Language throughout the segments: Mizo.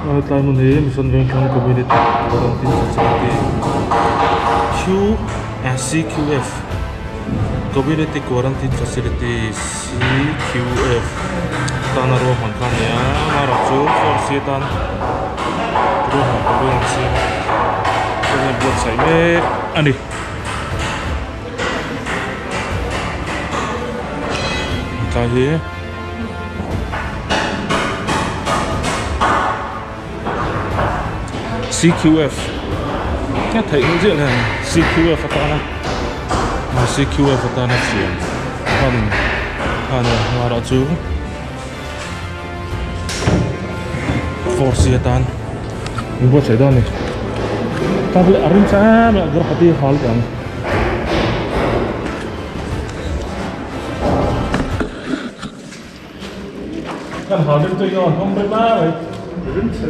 Tlai hmun hi Mission Vengthlang Community Quarantine Facility QCQF Community Quarantine Facility CQF tana ruahman kha a ni a amaherawh chu force hi atan ruahman turin an siam a chuan buatsaih mek a ni. Tlai hi CQF a theih hmel chiah hian CQF atana CQF atana siam hman a ni a amaherawh chu force atan in buatsaih dawn a ni tablet a ring chiah em em a Guwahati hal tih ang. Kan hal rim chu eng emaw hnawm rem a mai. Rim chhe.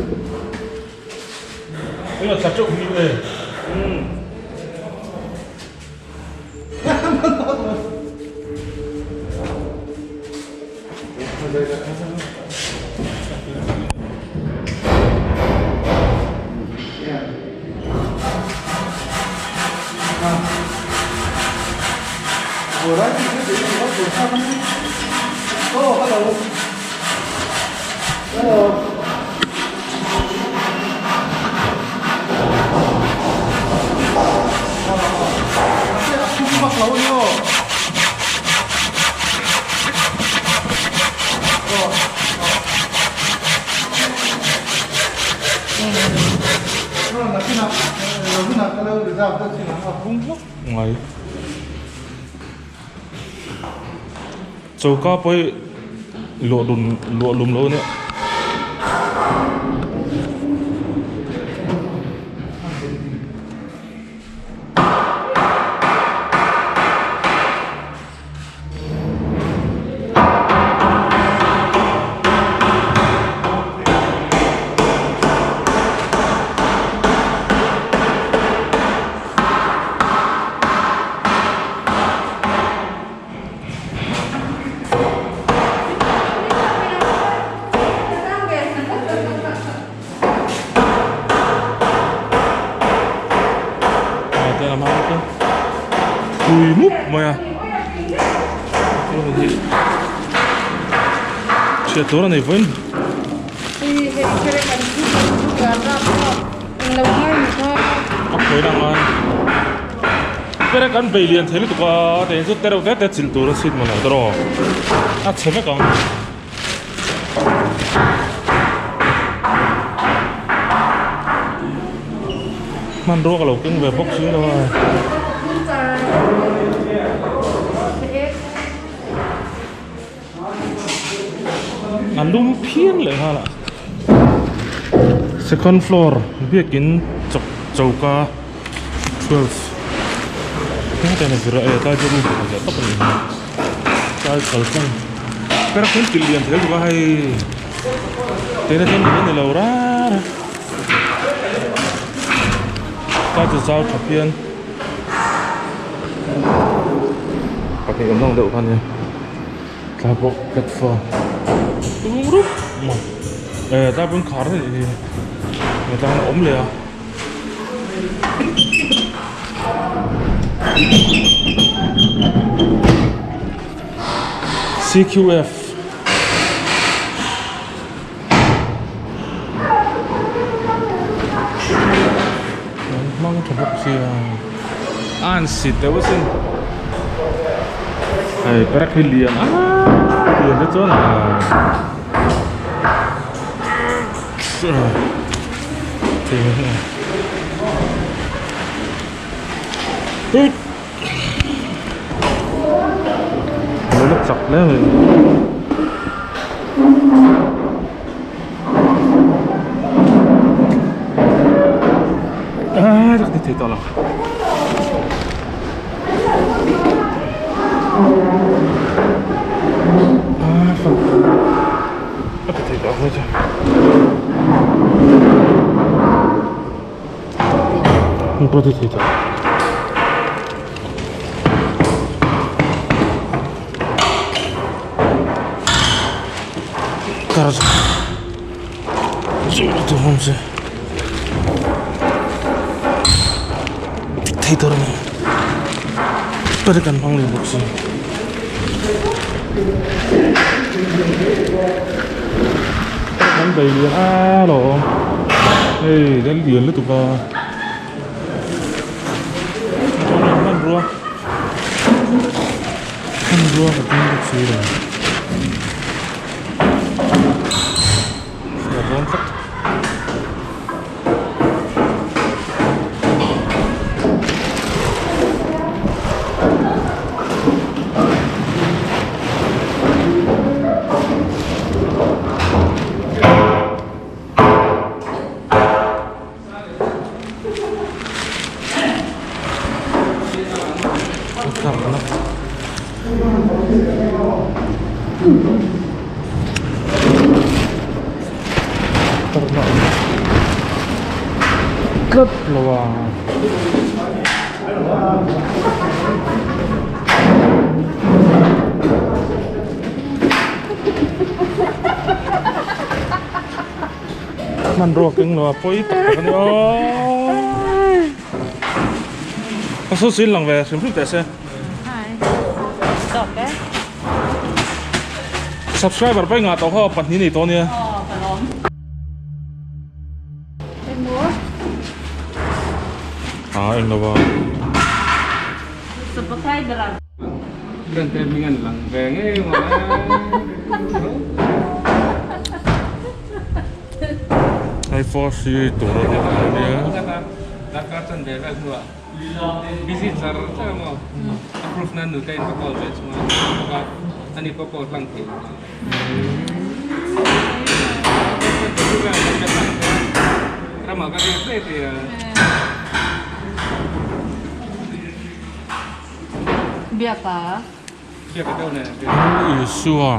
Eng emaw tla teuh hi e. Ngai choka pawh hi luah lum luah lum lo a nia. Tui mup mai a chhiat tur a nei vawiin. A khawina ngai perek an bei lian thei lutuk a tiang chu tereuh te te chilh tur a chhit maw lo tawh a chhe vek ang. Hmanrua ka lo keng ve bawk si lo a. A lum phian leh nghal a. Second floor biakin chawk choka 12 heng te a zir a e tlai chu room pakhat leh tawp a nih hi tlai kaltlang ber a thil lian thei lutuk a hei tena chuan ni ni lo rar a tlai chu zau tha phian pahnih awm dang deuh kha nia tlai pawh platform tung rup mai eh tlai pawh in khar a nih hi tlai a awm leh a. CQF an hmang tha bawk sia a han sit deuh asin hei perek hi lian a lian te chuan a. Nó chặt đấy à chắc thì to lắm à phần a ti thei tawh ang chu an pawh ti thei tawh Chu awm se dik thei tur a ni perek an hmang leh bawk si. Perek an bei lian a lawm hei a lian lutuk a hmanrua hmanrua ka tum bawk si lo. A dawn tlat. Tlat lo a. Hmanrua keng lo a pawi tak tak a ni aw. Ka saw sin lang ve hrim hrim teh se. Subscriber pai ngah tawh kha pahnih nei tawh ania. Ah eng lo a. Hei force hi tur a nia Lal Isua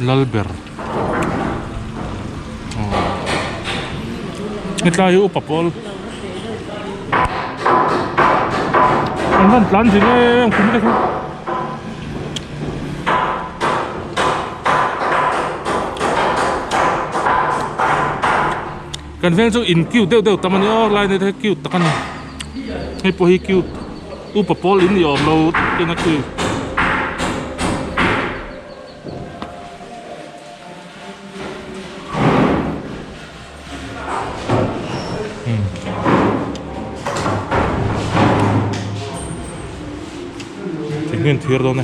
Lalber hetlai hi upa pawl an rawn tlan zing em khum te kha. Kan veng chu in cute deuh deuh tam a ni aw lai te hi cute tak a ni hei pawh hi cute upa pawl in ni awm lo takin a cute. Thing hi an thir dawn e.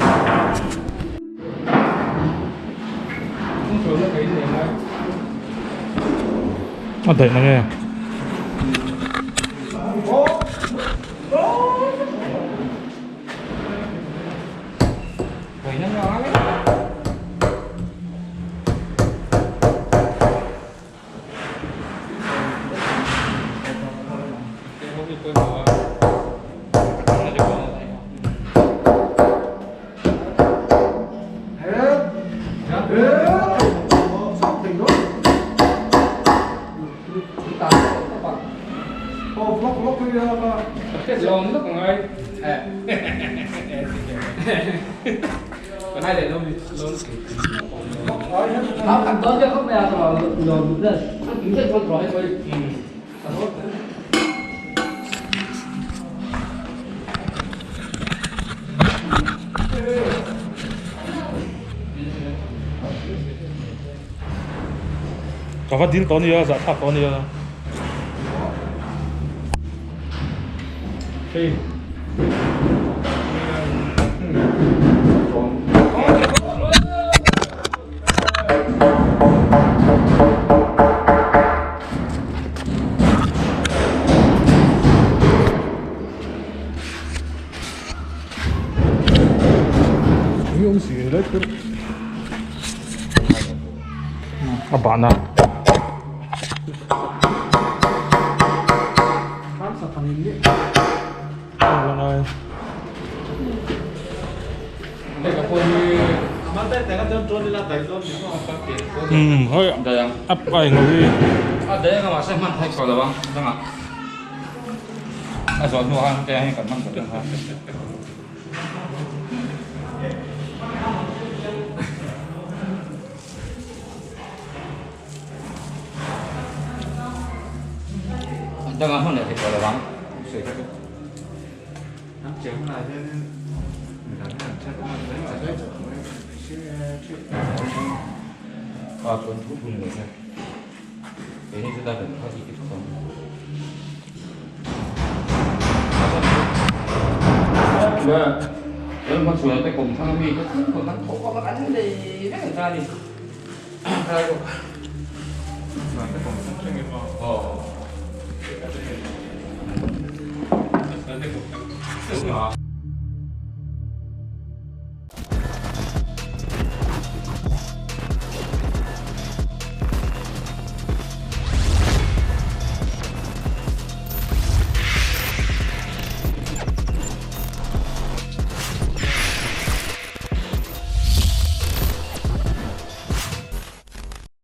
A daih na nge? Ka va dil tawh ania zah thlak tawh ania. A bahna. Hei a pai ngho hi. Danga hman leh thei tawh lo ang. Sawi kha chu. Pa chuan thu thu ni lo se. Keini chu tlai kan kha i ti phawt ang. Lalhma chhuah te kawm thlang ami te thleng pawh kan thawh vak a kan nei vek ang ta a ni. Aw.